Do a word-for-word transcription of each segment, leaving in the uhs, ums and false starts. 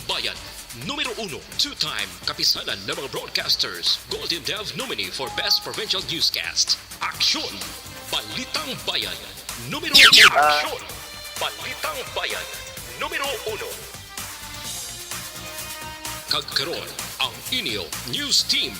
Bayan, numero uno, two-time kapisanan ng mga broadcasters, Golden Dove nominee for Best Provincial Newscast. Aksyon! Balitang Bayan, numero uno. Ah. Aksyon! Balitang Bayan, numero uno. Kag karon, ang inyo news team.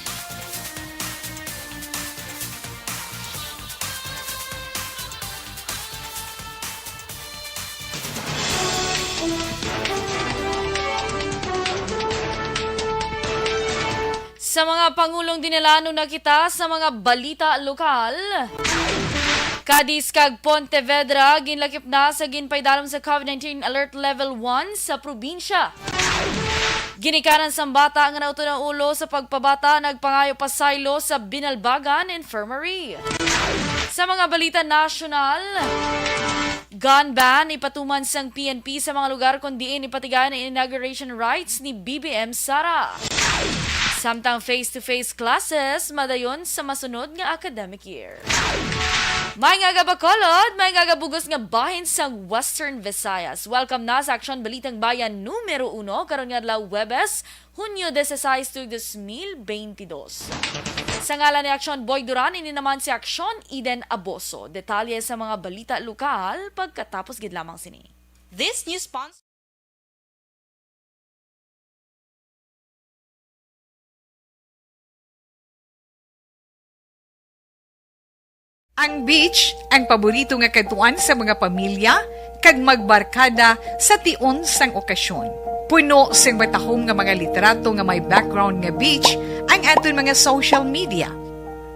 Sa mga pangulong dinalanon na kita sa mga balita lokal. Cadiz kag Pontevedra ginlakip na sa ginpaidalom sa COVID nineteen Alert Level one sa probinsya. Ginikanan sang bata nga nauto na ulo sa pagpabata nagpangayo pasaylo sa Binalbagan Infirmary. Sa mga balita nasyonal, gun ban ipatuman sang P N P sa mga lugar kon diin ipatigayon ang inauguration rites ni B B M Sara. Samtang face-to-face classes madayon sa masunod nga academic year. May nga gabakolod, may nga gabugos nga bahin sang Western Visayas. Welcome na sa Aksyon Balitang Bayan numero uno, karon nga adlaw, Huwebes, Hunyo dieciséis, tuig dos mil beintidos. Sa ngalan ni Aksyon Boy Duran, ini naman si Aksyon Eden Aboso. Detalye sa mga balita lokal pagkatapos gid lamang sini. This news sponsor. Ang beach, ang paborito nga kadtuan sa mga pamilya kag magbarkada sa tion sang okasyon. Puno sing matahom nga mga litrato nga may background nga beach ang aton mga social media.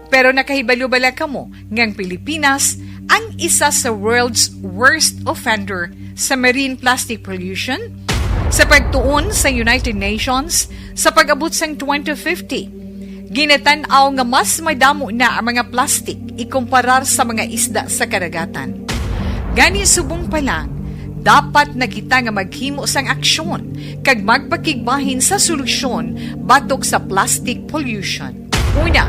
Pero nakahibalo bala kamo nga ang Pilipinas ang isa sa world's worst offender sa marine plastic pollution? Sa pagtuon sa United Nations, sa pag-abot sang twenty fifty, ginatan-aw nga mas madamo na ang mga plastik ikumparar sa mga isda sa kadagatan. Gani, subong pa lang, dapat na kita nga maghimo sang aksyon kag magpakigbahin sa solusyon batok sa plastic pollution. Una,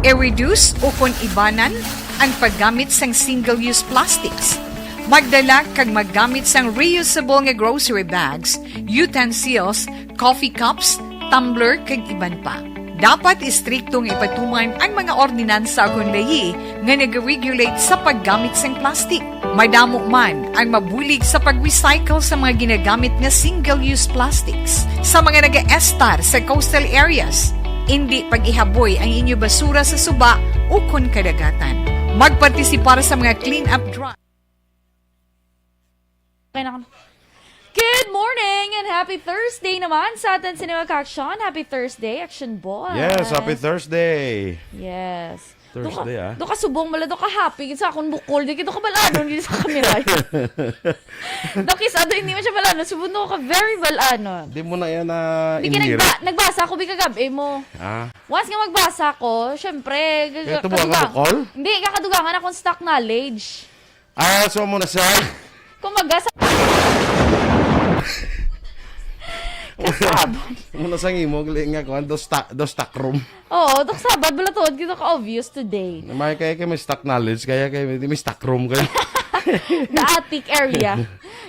i-reduce ukon ibanan ang paggamit sang single-use plastics. Magdala kag maggamit sang reusable nga grocery bags, utensils, coffee cups, tumbler, kag iban pa. Dapat istrikto nga ipatuman ang mga ordinansa ukon layi nga nag-regulate sa paggamit sang plastic. Madamo man ang mabulig sa pag-recycle sa mga ginagamit nga single-use plastics. Sa mga nagaestar sa coastal areas, indi pag-ihaboy ang inyo basura sa suba ukon kadagatan. Magpartisipar sa mga clean-up drive. Okay na ka na. Good morning and happy Thursday naman sa aton sa mga ka-aksyon. Happy Thursday, Action Boy. Yes, happy Thursday. Yes. Thursday, ah. Do ka subong bala, do ka happy gid sa akon bukol, di gid do ka balanon gid sa kamera. Do kis, ado, hindi man siya balanon, subong do ka very balanon. Di mo na yan na Di ka inlirot. nagba-, nagbasa ko bi kagabi mo. Ah. Once nga magbasa ko, syempre, Kaya tubuan ka kakadugang-, bukol? Hindi, kakadugangan akong stock knowledge. Ah, so mo na siya. Kumbaga sa Kasabot. Mo na sang imo, gali nga kuan, do sta-, do stock room. Oo, dok, Sabad, bala tuod, gid ka obvious today. May kaya kay may stock knowledge, kaya kay may, may stock room kay. The attic area.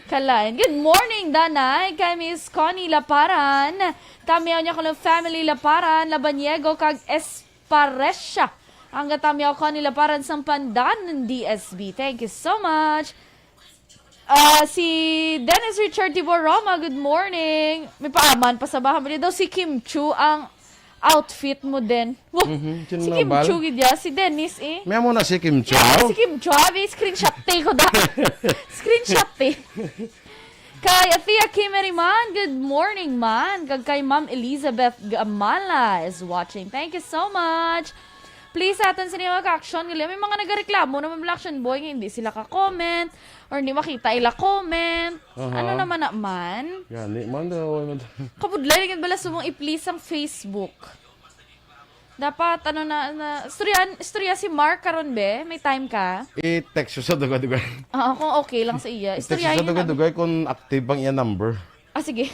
Kalain. Good morning, Danay. Kay Miss Connie Laparan. Tamiyaw niya ko ng family Laparan, Labaniego, kag Esparecia. Ang gatamiyaw ko nila para sang Pandan ng D S B. Thank you so much. Ah, si Dennis Richard Tibor Roma, good morning. May paaman pa sa bahay. Mali daw si Kim Chu ang outfit mo din. Wow, Mhm, sino si nga Kim bal? Chu gid ya, si Dennis eh. May amo na si Kim Chu. Yeah, si Kim Chu. Abi, screenshot ko da. Screenshot eh. Kay Athea Kimeri man, good morning man. Kag kay Ma'am Elizabeth Gamala is watching. Thank you so much. Please, aton sa mga ka-action, gali may mga nagareklamo naman mga action boy nga hindi sila ka-comment or hindi makita ila comment. Aha. Ano naman naman? Gani man daw, ano to? Kabudlay lang yun bala sumong i-please ang Facebook. Dapat, ano na, na, istorya, istorya si Mark karon be? May time ka? I-text ko sa dugay-dugay. Oo, kung okay lang sa iya. I-text ko Istoryahin sa na namin. dugay-dugay kung active ang iya number. Ah, sige.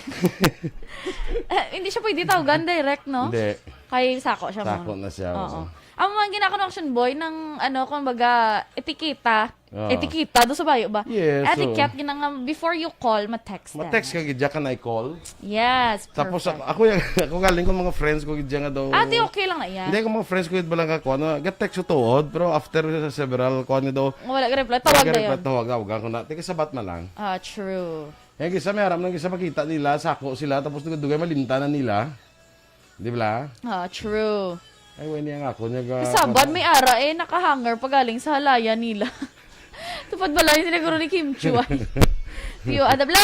Eh, hindi siya pwede tawagan direct, no? Hindi. Kay sako siya mo. Sako na siya, Oo. oo. Ang mga ginako ng action boy ng, ano, kumbaga, etiketa. Oo. Etiketa do sa bayo ba? Yes, oo. Etiquette, gina nga, before you call, ma-text Ma-text ka gid, ka na i-call. Yes, Tapos perfect. ako, ako, yung, ako galing ko mga friends ko gid nga daw. Ate, okay lang na yan. Hindi, ako mga friends ko gid ba lang ako, ano, ga-text ko tuod, pero after several, kuha niya daw. Wala ka reply, tawag na reply, yun. Tawag, tawag ako na. Tika, sabat man lang. Ah, true. Yung isa may aram, nang isa makita nila, sako sila, tapos dugay-dugay malimtan na nila. Di ba? Ah, true. Ay, wala niya nga ako. Niya ga- Kasaban, may ara eh, nakahanger pa galing sa halaya nila. Tupad bala yun siguro ni Kim Chiu, ay. Pio, adabla!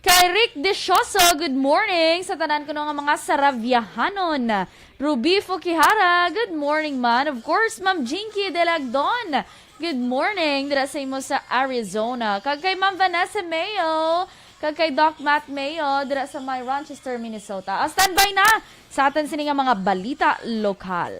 Kay Rick Desioso, good morning sa tanan ko nga mga Saraviahanon. Ruby Fukihara, good morning man. Of course, Ma'am Jinky Delagdon, good morning dira sa imo sa Arizona. Kag kay Ma'am Vanessa Mayo, kag kay Doc Matt Mayo dira sa may Rochester, Minnesota. Ah, standby na sa aton sini nga mga balita lokal.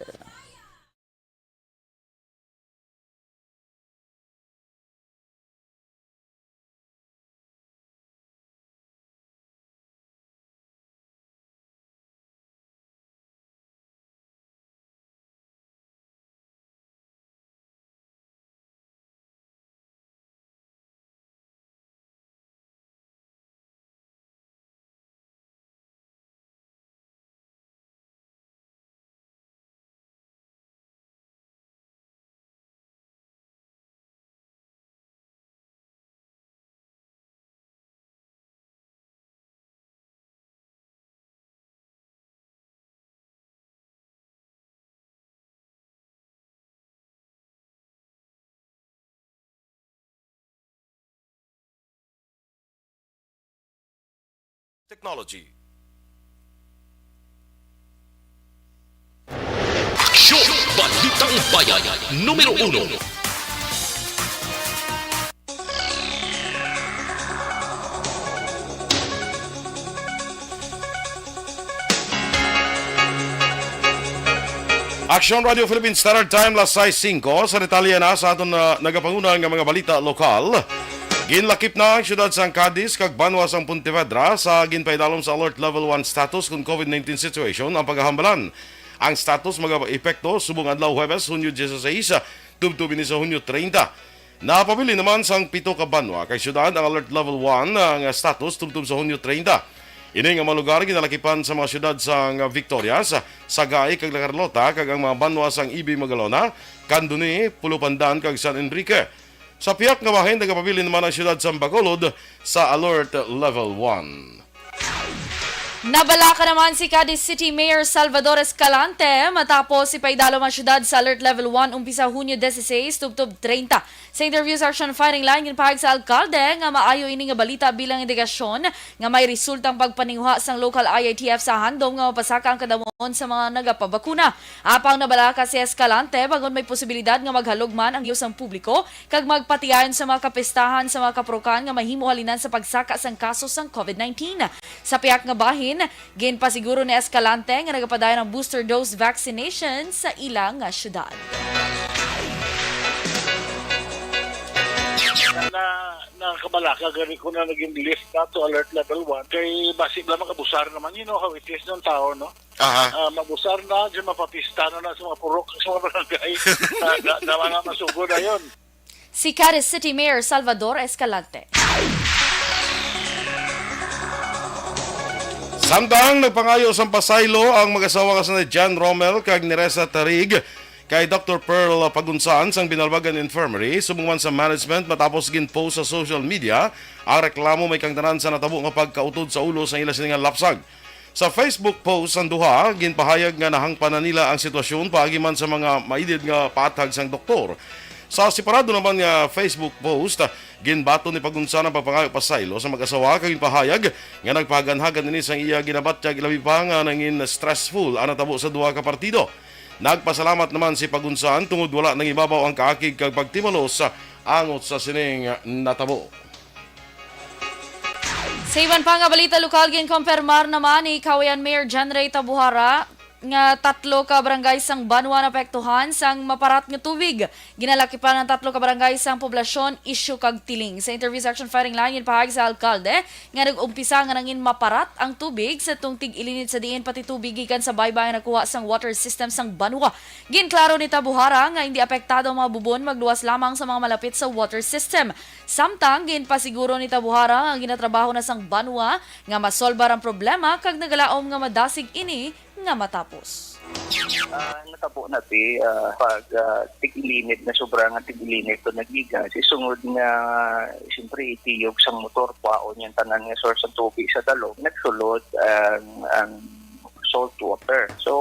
Technology. Aksyon! Balitang Bayan, numero uno. Aksyon Radio Philippines Standard Time, las sais singko. Sa detalye na sa aton, ah, nagapanguna nga mga balita lokal. Ginlakip na ang siyudad sang Cadiz kag banwa sang Pontevedra sa ginpaidalom sa Alert Level one status kon COVID nineteen situation ang paghahambalan. Ang status magaepekto subong adlaw Huwebes, Hunyo dieciséis, tubtob ini sa Hunyo treinta. Napabilin naman sang pito ka banwa kag siyudad ang Alert Level one nga status tubtob sa Hunyo treinta. Ini nga mga lugar ginalakipan sa mga siyudad sang Victorias, Sagay kag La Carlota, kag ang mga banwa sang Ibig, Magalona, Candoni, Pulupandan, kag San Enrique. Sa pihak nga bahin, nagapabilin naman ang siyudad sang Bacolod sa Alert Level one. Nabalaka naman si Cadiz City Mayor Salvador Escalante matapos ipaidalom ang siyudad sa Alert Level one umpisa Hunyo dieciséis tubtob treinta. Sa interview sa Aksyon Firing Line, ginpahayag sa alkalde nga maayo ini nga balita bilang indikasyon nga may resulta ang pagpaninguha sang local I A T F sa handom nga mapasaka ang kadamon sa mga nagapabakuna. Apang nabalaka si Escalante bangod may posibilidad nga maghalog man ang giyo sang publiko kag magpatiayon sa mga kapistahan sa mga kapurukan nga mahimo halinan sa pagsaka sang kaso sang COVID nineteen. Sa pihak nga bahin, ginpasiguro ni Escalante nga nagapadayon ang booster dose vaccination sa ila nga syudad. Na, nakabalaka gani ko na naging lift na to alert level one. Kay basi bala mag-abusar naman, you know how it is ng tao, no? Aha. Ah, mag-abusar na, dyan mapapista na na sa mga purok, sa mga barangay. Ah, na, na mga masugod na yun. Si Cadiz City Mayor Salvador Escalante. Samtang nagpangayo sang pasaylo ang mag-asawa nga sina Jan Romel kag Neresa Tarig kay Doctor Pearl Pagunsan sang Binalbagan Infirmary, subong man sa management, matapos gin-post sa social media ang reklamo may kangtanan sa natabo nga pagkautod sa ulo sa ila sini nga lapsag. Sa Facebook post sang duha, ginpahayag nga nahangpan na nila ang sitwasyon paagi man sa mga maidid nga paathag sang doktor. Sa separado naman nga Facebook post, ginbaton ni Pagunsan ang pagpangayo pasaylo sa mag-asawa kag ginpahayag nga nagpahaganhagan ini sang iya ginabatyag, ilabi pa nga nangin stressful ang natabo sa duha ka partido. Nagpasalamat naman si Pagunsan tungod wala nangibabaw ang kaakig kag pagtimalos angot sa sining natabo. Sa iban pa nga balita lokal, ginkompirmar naman ni Cauayan Mayor John Ray Tabuhara nga tatlo ka barangay sang banwa naapektuhan sang maparat nga tubig. Ginalakipan ang tatlo ka barangay sang poblasyon, Isyu kag Tiling. Sa interview sa Action Firing Line, ginpahayag sa alkalde nga nag-umpisa nga nangin maparat ang tubig sa tung tig-ilinit sa diin pati tubig gikan sa baybay ang nakuha sang water system sang banwa. Ginklaro ni Tabuhara nga hindi apektado ang mga bubon, magluwas lamang sa mga malapit sa water system. Samtang ginpasiguro ni Tabuhara nga ginatrabaho na sang banwa nga masolbar ang problema kag nagalaom nga madasig ini nga matapos. Ah, natabo na ti, ah, pag, ah, tig-ilinit na sobra nga tig-ilinit to nagigas. Isungod nga, siyempre, itiyog sang motor, kwaon yung tanan nga source ng tubig sa dalom. Nagsulod ang, ang salt water. So,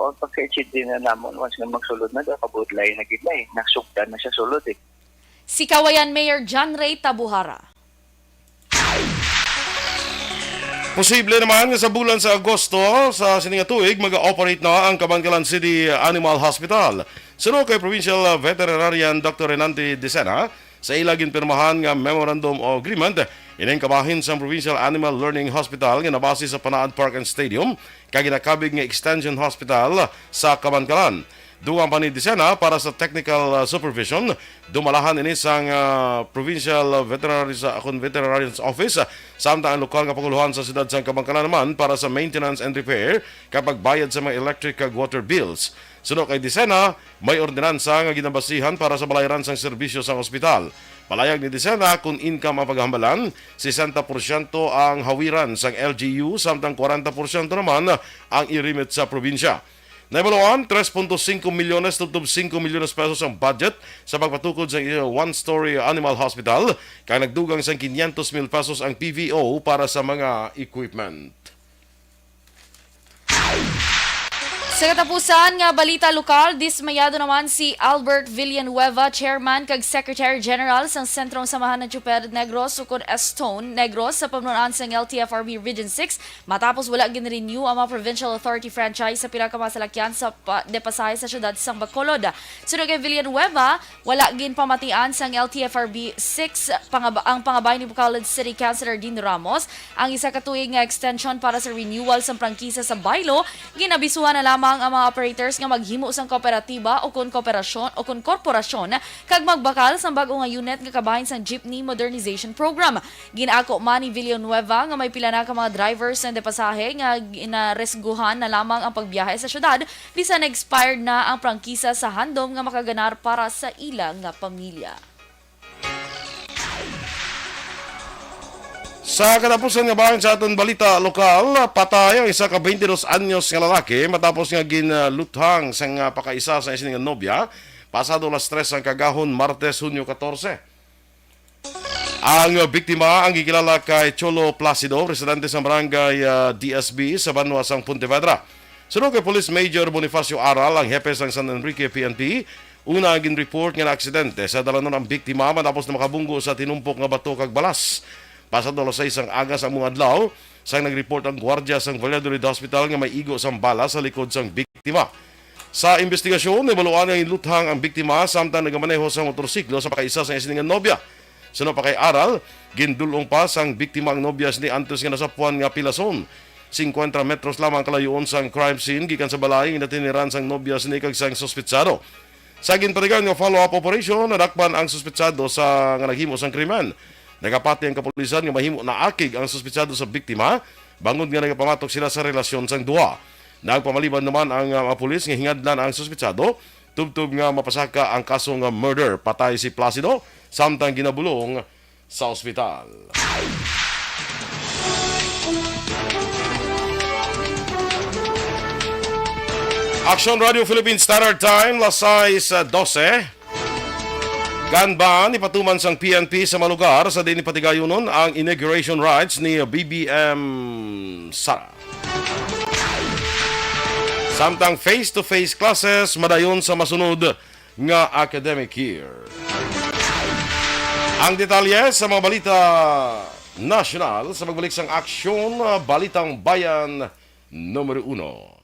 ang pagka-achieve din na namon, once nga magsulod na, kabudlay na gid na eh. Nasugdan na siya sulod eh. Si Kawayan Mayor John Ray Tabuhara. Posible naman nga sa bulan sa Agosto sa sini nga tuig, mag-operate na ang Kabankalan City Animal Hospital. Suno kay Provincial Veterinarian Doctor Renante Dicena, sa ila ginpirmahan nga Memorandum of Agreement, ining kabahin sang Provincial Animal Learning Hospital nga nabase sa Panaad Park and Stadium kag ginakabig nga Extension Hospital sa Kabankalan. Dugang pa ni Dicena, para sa technical, uh, supervision, dumalahan ini sang, uh, Provincial Veterinary sa, akon Veterinarian's Office, uh, samtang ang lokal nga panguluhan sa siyudad sang Kabankalan naman para sa maintenance and repair kag pagbayad sa mga electric kag water bills. Suno kay Dicena, may ordinansa nga ginabasihan para sa balayran sang serbisyo sang ospital. Palayag ni Dicena, kung income ang paghambalan, sesenta porsyento ang hawiran sang L G U, samtang kwarenta porsyento naman ang i-remit sa probinsya. Nahibaluan, tres punto singko milyones tubtob singko milyones pesos ang budget sa pagpatukod sa one-story animal hospital, kag nagdugang sang quinientos mil pesos ang P V O para sa mga equipment. Sa katapusan nga balita lokal, dismayado naman si Albert Villanueva, chairman kag secretary general sang Sentrong Samahan ng Chuped Negros, ukon S-TONE Negros, sa pamunuan sang L T F R B Region six, matapos wala gin-renew ang mga provincial authority franchise sa pila ka mga salakyan sa pa-, de pasahe sa siyudad sang Bacolod. Suno kay Villanueva, wala ginpamatian sang L T F R B six pangaba-, ang pangabay ni Bacolod City Councilor Dino Ramos ang isa ka tuig nga extension para sa renewal sang prangkisa sa baylo. Ginabisuhan na lamang ang mga operators nga maghimo sang kooperatiba o kon kooperasyon o kon korporasyon kag magbakal sang bag-o nga unit nga kabahin sang Jeepney Modernization Program. Gin-ako man ni Villanueva nga may pila na ka mga drivers nga de pasahe nga ginaresguhan na lamang ang pagbiyahe sa syudad bisan expired na ang prangkisa sa handom nga makaganar para sa ila nga pamilya. Sa katapusan nga bahin sa aton balita lokal, patay ang isa ka twenty-dos anyos nga lalaki matapos nga ginluthang sang pakaisa sa iya sini nga nobya pasado alas tres sang kaagahon, Martes, Hunyo katorse. Ang biktima ang gikilala kay Cholo Placido, residente sa barangay, ah, D S B sa banwa sang Pontevedra. Suno kay Police Major Bonifacio Aral, ang hepe sang San Enrique P N P, una ang gin-report nga naaksidente sa dalanon ang biktima matapos na makabunggo sa tinumpok nga bato kag balas. Pasado alas sais sang aga sang mga adlaw, sang nag-report ang gwardya sang Valladolid Hospital nga may igo sang bala sa likod sang biktima. Sa imbestigasyon, nahibaluan nga ginluthang ang biktima samtang nagamaneho sa motorsiklo sa pakaisa sa iya sini nga nobya. Suno pa kay Aral, gindul-ong pa sang biktima ang nobya sini antes nga nasapuan nga pilason. Singkwenta metros lamang ang kalayoon sang crime scene gikan sa balay nga ginatiniran sang nobya sini kag sang suspetsado. Sa ginpatigayon nga follow-up operation, nadakpan ang suspetsado sa, nga naghimo sang krimen. Nagapati ang kapulisan nga mahimo naakig ang suspetsado sa biktima, bangod nga nagapamatok sila sa relasyon sang duha. Nagpamaliban naman ang, ah, mga pulis nga hingadlan ang suspetsado, tubtob nga mapasaka ang kaso nga murder. Patay si Placido, samtang ginabulong sa ospital. Action Radio Philippine Standard Time, las sais dose. Gun ban ipatuman sang P N P sa mga lugar sa diin patigayunon ang inauguration rites ni B B M Sara. Samtang face-to-face classes madayon sa masunod nga academic year. Ang detalye sa mga balita nasyonal sa pagbalik sang Aksyon, ah, Balitang Bayan numero uno.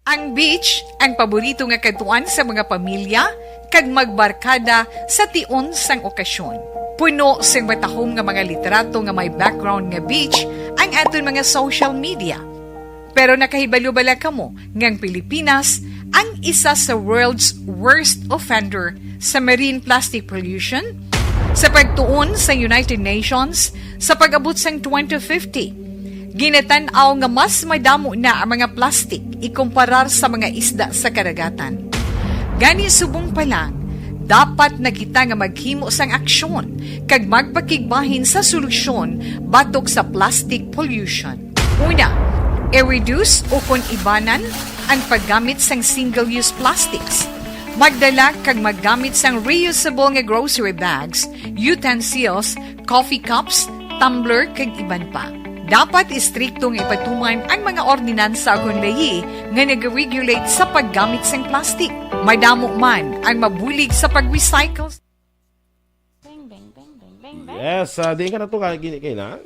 Ang beach, ang paborito nga kadtuan sa mga pamilya, kag magbarkada sa tion sang okasyon. Puno sing matahom nga mga litrato nga may background nga beach ang aton mga social media. Pero nakahibalo bala kamo nga ang Pilipinas ang isa sa world's worst offender sa marine plastic pollution? Sa pagtuon sa United Nations, sa pag-abot sang twenty fifty, ginatan-aw nga mas madamo na ang mga plastik ikumparar sa mga isda sa kadagatan. Gani, subong pa lang, dapat na kita nga maghimo sang aksyon kag magpakigbahin sa solusyon batok sa plastic pollution. Una, i-reduce o kon ibanan ang paggamit sang single-use plastics. Magdala kag maggamit sang reusable nga grocery bags, utensils, coffee cups, tumbler, kag iban pa. Dapat istrikto nga ipatuman ang mga ordinansa kon layi nga nag-regulate sa paggamit sang plastic. Madamo man ang mabulig sa pag-recycle. Bang, bang, bang, bang, bang, bang. Yes, ah, di ka na to kay gini kay na.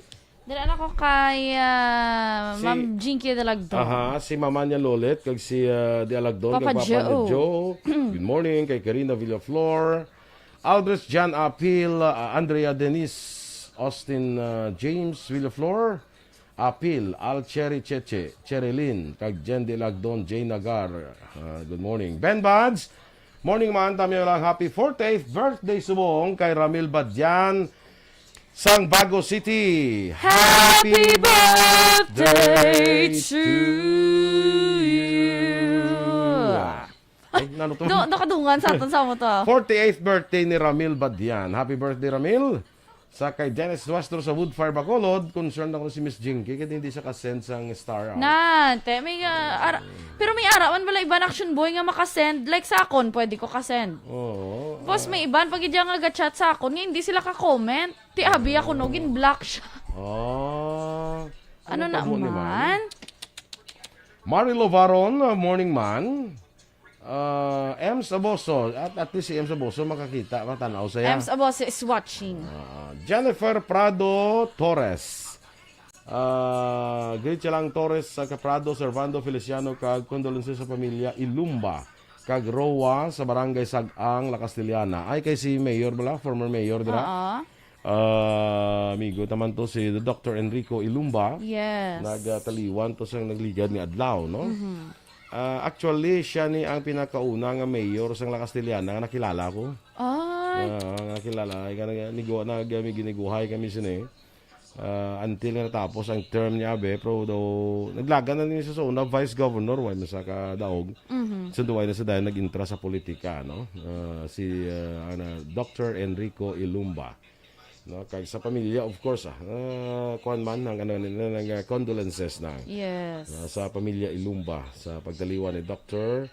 Dala na ko kay ah, Si Ma'am Jinky Dalagdo. Aha, si Mama niya Lolet, kag si ah, Di Alagdon, Papa kag Papa niya Joe. Joe. Good morning kay Karina Villaflor, Aldrich Jan Apil, ah, Andrea Denise, Austin ah, James Villaflor, Apil, Al Cherry Cheche, Cherilyn, kag Jen Di Alagdon, Jay Nagar. Ah, good morning. Ben Buds, morning man, tami lang happy fortieth birthday subong kay Ramil Badyan sang Bago City. Happy birthday to you. Ay, nano to? Do, do kadungan sa aton sa mo to, ah. Forty-eighth birthday ni Ramil Badian. Happy birthday, Ramil. Sa kay Dennis Nuestro sa Woodfire Bacolod, concerned ako si Miss Jinky kaya hindi siya ka-send sang star, ah. Nan, te, may, ah, ara-, pero may ara man bala iban action boy nga makasend. Like sa akon, pwede ko kasend. Oo. Tapos may iban, pag iya nga ga-chat sa akon, nga hindi sila ka-comment. Ti abi ako, no, gin-block siya. Oh. Ano Ano na pa mo ni man? man? Marilo Varon, uh, morning man. Uh, Ems Aboso, at, at least si Ems Aboso makakita, matanaw saya. Ems Aboso is watching. Ah, Jennifer Prado Torres. Ah, greet siya lang Torres sa Caprado, Servando Feliciano, kag condolences sa pamilya Ilumba, kag Roa sa Barangay Sag-ang, La Castellana. Ay, kay si Mayor bala, former Mayor dira. Oo. Ah, amigo naman to si Doctor Enrico Ilumba. Yes. Nagtaliwan to sa nagligad nga adlaw, no? Mhm. Ah, actually, siya ni ang pinakauna nga mayor sang La Castellana nga nakilala ko. Ay. Ah, nga nakilala. Ay, nga nag-, nigo-, nag-, may giniguhay kami sini. Ah, until nga natapos ang term niya, be, pero daw, naglagan na niya sa una, vice governor, wala na sa kadaog. Mhm. Sunduway na sa dayon, nag-intra sa politika, no? Ah, si, ah, ano, Doctor Enrico Ilumba. No, kag sa pamilya, of course, ah, ah, kuwan man, ang ano nila, nang, ah, condolences na. Yes. Ah, sa pamilya Ilumba, sa pagtaliwan ni Doctor,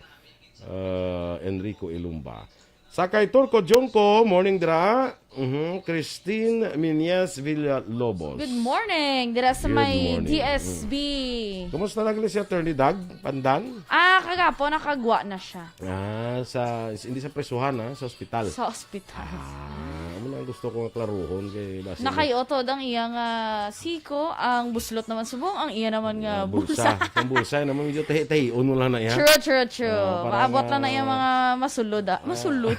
ah, Enrico Ilumba. Sa kay Turco Junco, morning dra. Mhm, Christine Minyas Villalobos. Good morning, dira sa Good may morning. D S B. Mm. Kumusta na gali si Attorney Doug Pandan? Ah, kagapo, nakagwa na siya. Ah, sa, hindi sa presuhan, ha? Sa ospital. Sa ospital. Ah, amo na ang gusto ko nga klaruhon kay basi Nakayoto ang iya nga siko, ang buslot naman subong, ang iya naman nga Ah, bulsa. bulsa. Ang bulsa naman medyo tahi-tahi, uno lang na iya. True, true, true. Oo, parang, Maabot lang na iya ah, mga masulod, ah. ah. Masulod.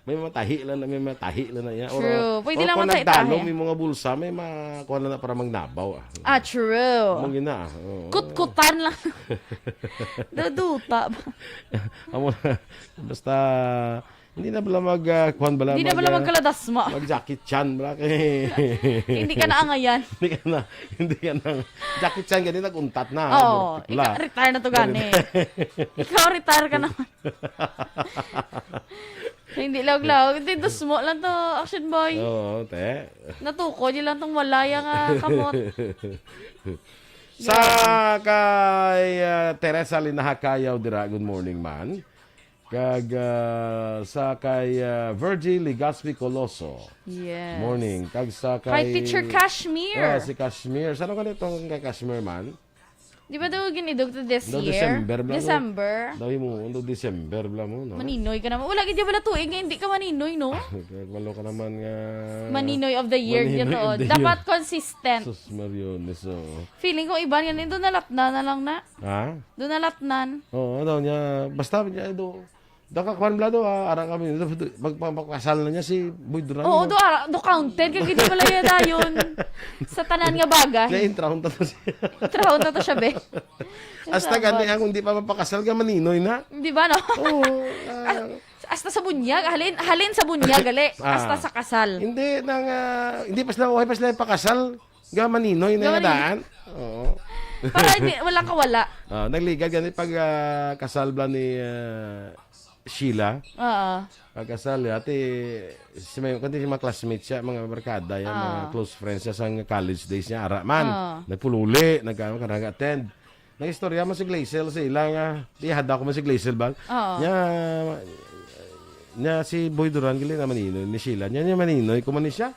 May matahi lang na, may matahi lang na iya. Or, True. Pwede or lang kung matahi-tahi. nagdalom yung mga bulsa, may ma-, kuha na na para magnabaw, ah. Ah, true. Mong ina, ah. Oo. Kutkutan lang. Daduta ba? Amo na. Basta, hindi na bala mag, ah, kuwan bala Hindi na mag, bala ah, magkaladasma. mag Jackie Chan bala kay Hindi ka na angayan. Hindi ka na, hindi ka na. Jackie Chan gani nag-untat na. Oo, Pula. ikaw, retire na to gani. Ikaw, retire ka naman. Hindi lawag-lawag. Hindi, dusmo lang to, Action Boy. Oo, te. Natuko, di lang tong walaya nga kamot. Sa kay, ah, Teresa Linaha Cayaw dira, good morning, man. Kag, ah, sa kay, ah, Virgie Legaspi Coloso. Yes. Morning. Kag sa Kay kay Teacher Kashmir. Ah, si Kashmir. Saan ka nito kay Kashmir, man? Di ba daw ginidog to this Daw year? December bala, no? December. Daw mo, daw December bala mo, no? Maninoy ka naman. Wala gid bala tuig nga hindi ka maninoy, no? Walo ka naman nga Maninoy of the year Maninoy gyud to. of the Dapat year. consistent. Sus, Mariones, oo. Feeling ko iban nga nito nalatnan na lang na. Ha? Doon nalatnan. Oo, daw niya. Basta niya, do, Daka kwan bla do, ah, ara kami, mag-, magpakasal na niya si Boy Duran, Oo, no? Do, ara, do counted, kag hindi pala yan dayon sa tanan nga bagay. Niya, intrahon ta to siya. Intrahon ta to siya, be. Hasta Kasabot. Gani, ang hindi pa mapakasal ka, maninoy na. Di ba, no? Oo, ah. As-, hasta sa bunyag, halin, halin sa bunyag, gali. Ah. Hasta sa kasal. Hindi, nang, ah, hindi pa sila, okay pa sila pakasal, ga maninoy na Ga nga maninoy. Daan. Oo. Para hindi, walang kawala. Ah, nagligad gani pag, ah, kasal bla ni, ah, Sheila. Oo. Pagkasal, ate, si may, kundi si mga classmates siya, mga barkada, yan, mga Ah. close friends siya sa college days niya, ara man. Ah. Nagpululi, nag-, ano, ka nag-attend. Nag-istorya mo si Glazel sa ila nga, ihada ko man si Glazel ba? Oo. Nya, nya si Boy Duran, gali na maninoy, ni Sheila. Nya, nya maninoy, kuman ni siya.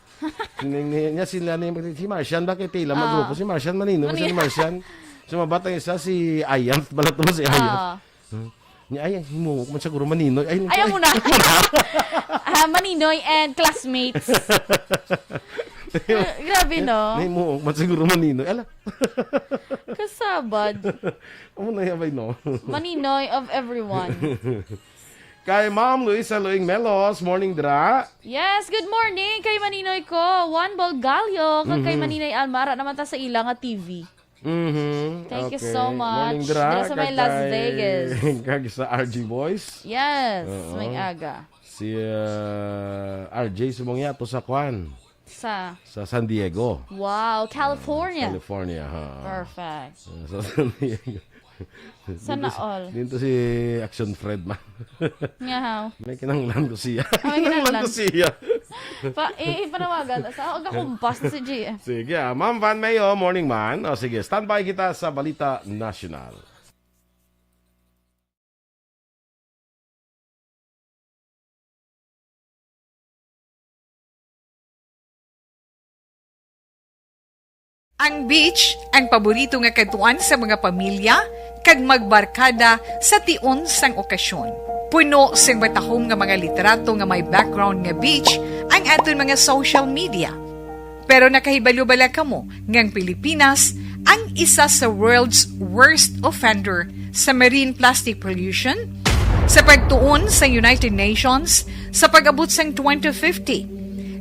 Ni, ni, nya sila ni, si Marcian ba kay tila Ah. magrupo? Si Marcian maninoy, si Maninoy. Marcian. Sumabat ang isa, si Ayanth, balat mo si Ayanth. Ah. Hmm. Nya, ay, himuok man siguro maninoy. Ay, Ay, amo na. Ah, maninoy and classmates. Ah, grabe, no? Nahimuok man siguro maninoy. Ala. Kasabad. Amo na yabay, no? Maninoy of everyone. Kay Ma'am Luisa Luing Melos, morning, dra. Yes, good morning kay maninoy ko, Juan Bolgallo, kag kay Mhm. Maninoy Alma, ara naman ta sa ila nga T V. Mhm. Thank you Okay. so much. Morning, dra. Dira sa may Kag Las kay, Vegas. kag sa R G Boys. Yes, Oo. may aga. Si, uh, R J sumong yato sa kwan. Sa? Sa San Diego. Wow, California. California, ha. Perfect. Uh, sa San Diego. Sana Dito si, all. dito si Action Fred man. Nga, how? May kinahanglan ko siya. Ah, may Kinahanglan ko kinahanglan. siya. Pa, i-, ipanawagan. Sa, aga kumpas na si G F. Sige, ah. Ma'am Van Mayo, morning, man. O, sige, standby kita sa Balita National. Ang beach, ang paborito nga kadtuan sa mga pamilya, kag magbarkada sa tion sang okasyon. Puno sing matahom nga mga litrato nga may background nga beach ang aton mga social media. Pero nakahibalo bala kamo nga ang Pilipinas ang isa sa world's worst offender sa marine plastic pollution? Sa pagtuon sa United Nations, sa pag-abot sang twenty fifty,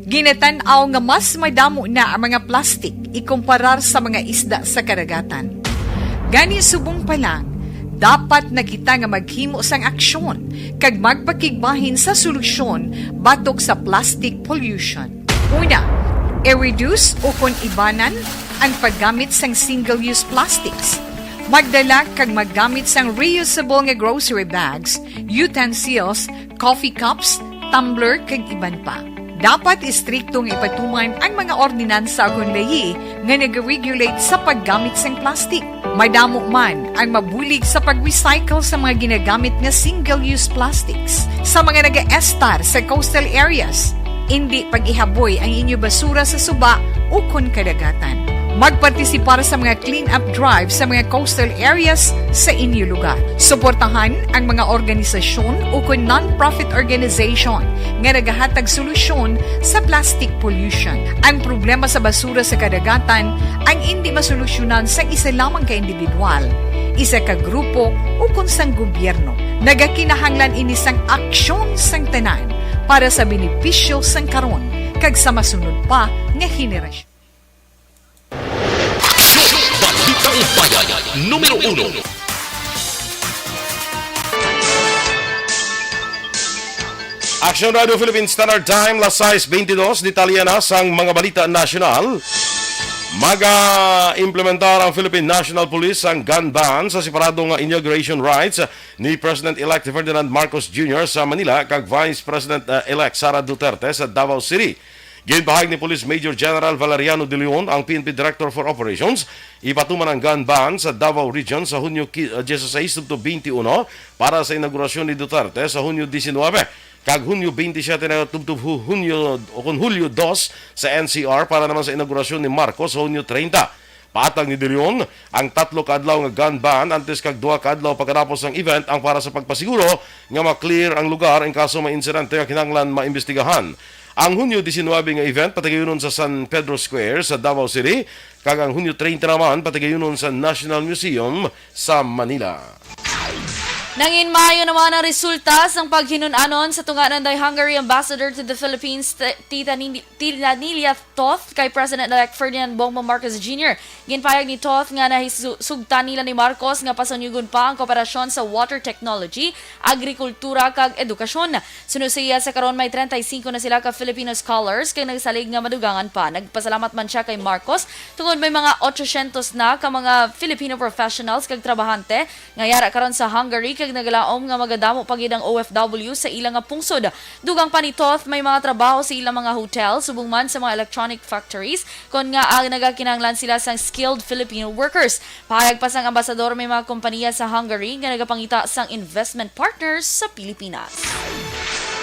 ginatan-aw nga mas madamo na ang mga plastic ikumparar sa mga isda sa kadagatan. Gani, subong pa lang, dapat na kita nga maghimo sang aksyon kag magpakigbahin sa solusyon batok sa plastic pollution. Una, i-reduce ukon ibanan ang paggamit sang single-use plastics. Magdala kag maggamit sang reusable nga grocery bags, utensils, coffee cups, tumbler, kag iban pa. Dapat istrikto nga ipatuman ang mga ordinansa ukon layi nga nag-regulate sa paggamit sang plastic. Madamo man ang mabulig sa pag-recycle sa mga ginagamit nga single-use plastics sa mga nagaestar sa coastal areas. Indi pag-ihaboy ang inyo basura sa suba ukon kadagatan. Magpartisipar sa mga clean-up drive sa mga coastal areas sa inyo lugar. Suportahan ang mga organisasyon ukon non-profit organization nga nagahatag solusyon sa plastic pollution. Ang problema sa basura sa kadagatan ang indi masolusyonan sang isa lamang ka individual, isa ka grupo, ukon sang gobyerno. Nagakinahanglan ini sang aksyon sang tanan para sa benepisyo sang karon kag sa masunod pa nga henerasyon. Balitang Bayan, numero uno. Action Radio Philippine Standard Time, las sais beintidos. Detalye na sang mga balita nasyonal. Mag-implementar ang Philippine National Police sang gun ban sa separado nga inauguration rites ni President-elect Ferdinand Marcos Junior sa Manila kag Vice President, uh, elect Sara Duterte sa Davao City. Ginpahayag ni Police Major General Valeriano De Leon, ang P N P Director for Operations, ipatuman ang gun ban sa Davao Region sa Hunyo ki-, uh, dieciséis tubtob twenty-one para sa inaugurasyon ni Duterte sa Hunyo diecinuebe, kag Hunyo twenty-seven na tubtob hu-, Hunyo o kon Hulyo dos sa N C R para naman sa inaugurasyon ni Marcos sa Hunyo treinta. Patag ni De Leon, ang tatlo ka adlaw nga gun ban antes kag duha ka adlaw pagkatapos sang event ang para sa pagpasiguro nga ma-clear ang lugar in kaso may insidente nga kinahanglan maimbestigahan. Ang Hunyo diecinuebe nga event patigayunon sa San Pedro Square sa Davao City, kag ang Hunyo treinta naman patigayunon sa National Museum sa Manila. Nangin maayo naman ang resulta sang paghinun-anon sa tunga nanday Hungary Ambassador to the Philippines, T-, Tita Nini-, Tita Nilia Toth, kay President-elect Ferdinand Bongbong Marcos Junior. Ginpahayag ni Toth nga nahisugtan nila ni Marcos nga pasunyugon pa ang kooperasyon sa water technology, agrikultura, kag edukasyon. Suno sa iya, sa karon may treinta y cinco na sila ka Filipino scholars kag nagsalig nga madugangan pa. Nagpasalamat man siya kay Marcos tungod may mga ochocientos na ka mga Filipino professionals kag trabahante nga yara karon sa Hungary kag nagalaom nga magadamo pa gid ang O F W sa ila nga pungsod. Dugang pa ni Toth, may mga trabaho sa ilang mga hotel, subong man sa mga electronic factories, kon nga, ah, nagakinahanglan sila sang skilled Filipino workers. Pahayag pa sang ambasador, may mga kompanya sa Hungary nga nagapangita sang investment partners sa Pilipinas.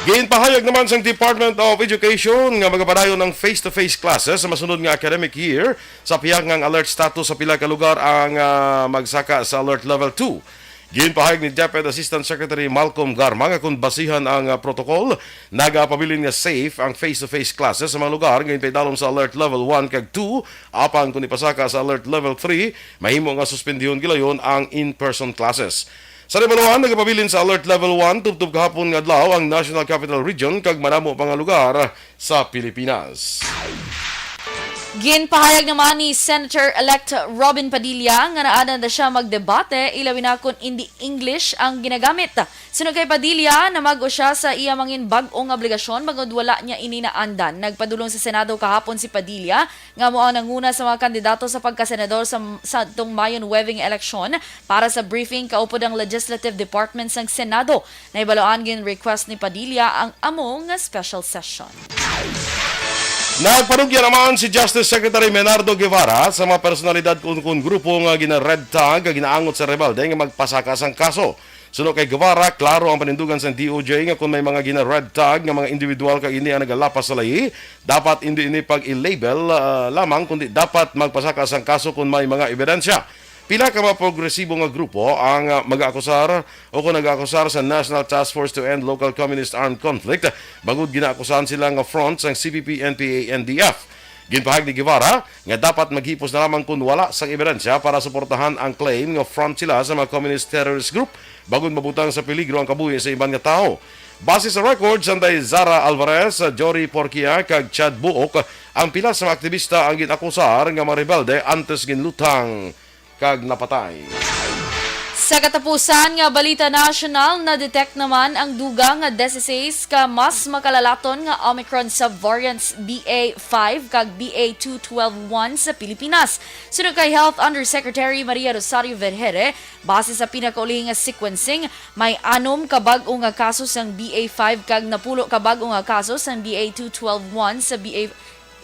Ginpahayag naman sang Department of Education nga magapadayon ang face-to-face classes sa masunod nga academic year sa pihak nga ang alert status sa pila ka lugar ang, ah, magsaka sa alert level two. Ginpahayag ni DepEd Assistant Secretary Malcolm Garma nga kon basihan ang, ah, protocol, nagapabilin nga safe ang face-to-face classes sa mga lugar nga ginpaidalom sa alert level one kag two, apang kon ipasaka sa alert level three, mahimo nga suspendihon gilayon ang in-person classes. Sa Rebaluan, nagapabilin sa alert level one tubtob kahapon nga adlaw ang National Capital Region kag madamo pa nga lugar sa Pilipinas. Ginpahayag naman ni Senator-elect Robin Padilla nga naanad na siya magdebate, ilabi na kon indi English ang ginagamit. Suno kay Padilla, namag-o siya sa iya mangin bag-o nga obligasyon bangod wala niya ini naandan. Nagpadulong sa Senado kahapon si Padilla nga amo ang nanguna sa mga kandidato sa pagkasenador sa, sa atong Mayo nuwebe nga eleksyon. Para sa briefing, kaupod ang Legislative Department sang Senado. Nahibaluan, gin-request ni Padilla ang amo nga special session. Nagpanugya naman si Justice Secretary Menardo Guevara sa mga personalidad kun, kun grupo nga gina-red tag nga ginaangot sa rebelde nga magpasaka sang kaso. Suno kay Guevara, klaro ang panindugan sang D O J nga kon may mga gina-red tag nga mga individual kag ini ang nagalapas sa layi, dapat indi ini pag-i-label, ah, lamang, kundi dapat magpasaka sang kaso kon may mga ebidensya. Pila ka mga progresibo nga grupo ang, ah, mag-aakusar o kon nag-aakusar sa National Task Force to End Local Communist Armed Conflict, bangod ginaakusahan sila nga front sang C P P, N P A, N D F. Ginpahayag ni Guevara nga dapat maghipos na lamang kon wala sang ebidensya para suportahan ang claim nga front sila sa mga communist terrorist group, bangod mabutang sa peligro ang kabuhi sa iban nga tawo. Base sa records, anday Zara Alvarez, Jory Porquia, kag Chad Buok, ang pila sa mga aktibista ang gin-akusar nga mga rebelde antes ginluthang kag napatay. Sa katapusan nga balita nasyonal, na-detect naman ang dugang nga dieciséis ka mas makalalaton nga Omicron subvariants B A five kag B A two twelve one sa Pilipinas. Suno kay Health Undersecretary Maria Rosario Vergeire, base sa pinakauli nga sequencing, may anom ka bag-o nga kaso sang B A five kag napulo ka bag-o nga kaso sang B A two twelve one sa B A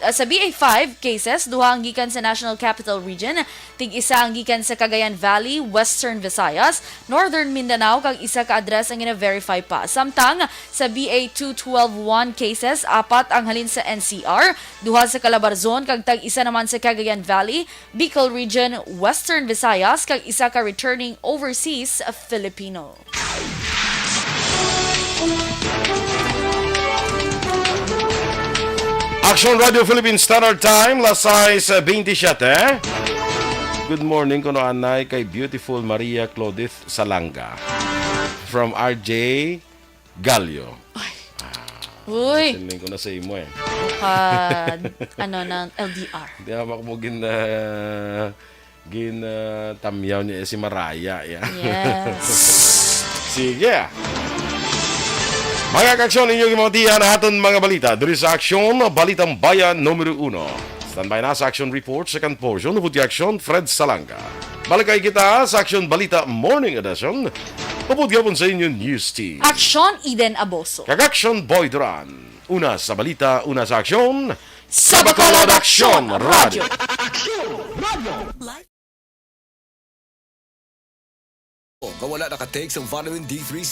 uh, sa B A five cases, duha ang gikan sa National Capital Region, tig-isa ang gikan sa Cagayan Valley, Western Visayas, Northern Mindanao, kag isa ka address ang gina-verify pa. Samtang sa B A two twelve one cases, apat ang halin sa N C R, duha sa Calabarzon, kag tag-isa naman sa Cagayan Valley, Bicol Region, Western Visayas, kag isa ka returning overseas Filipino. Action Radio Philippine Standard Time, las sais bentisiete. Good morning, kuno anay kay beautiful Maria Claudith Salanga. From R J Gallo. Ay. Ah, uy. Sending ko na sa imo eh. Bukad, ano, ng L D R. Di ba mo gin, ah, gin, ah, tamyaw niya si Maraya, ya. Yes. Sige. Mga kaaksyon, inyong imatian aton mga balita diri sa Aksyon, Balitang Bayan numero uno. Standby na sa Action Report, second portion, upod kay Aksyon, Fred Salanga. Balakay kita sa Aksyon Balita Morning Edition, upod gihapon sa inyo News Team. Aksyon, Eden Aboso. Kag Aksyon, Boy Duran. Una sa balita, una sa aksyon. Sa Bacolod Aksyon Radio. Aksyon Radio. Nga wala naka-take sang vitamin D three.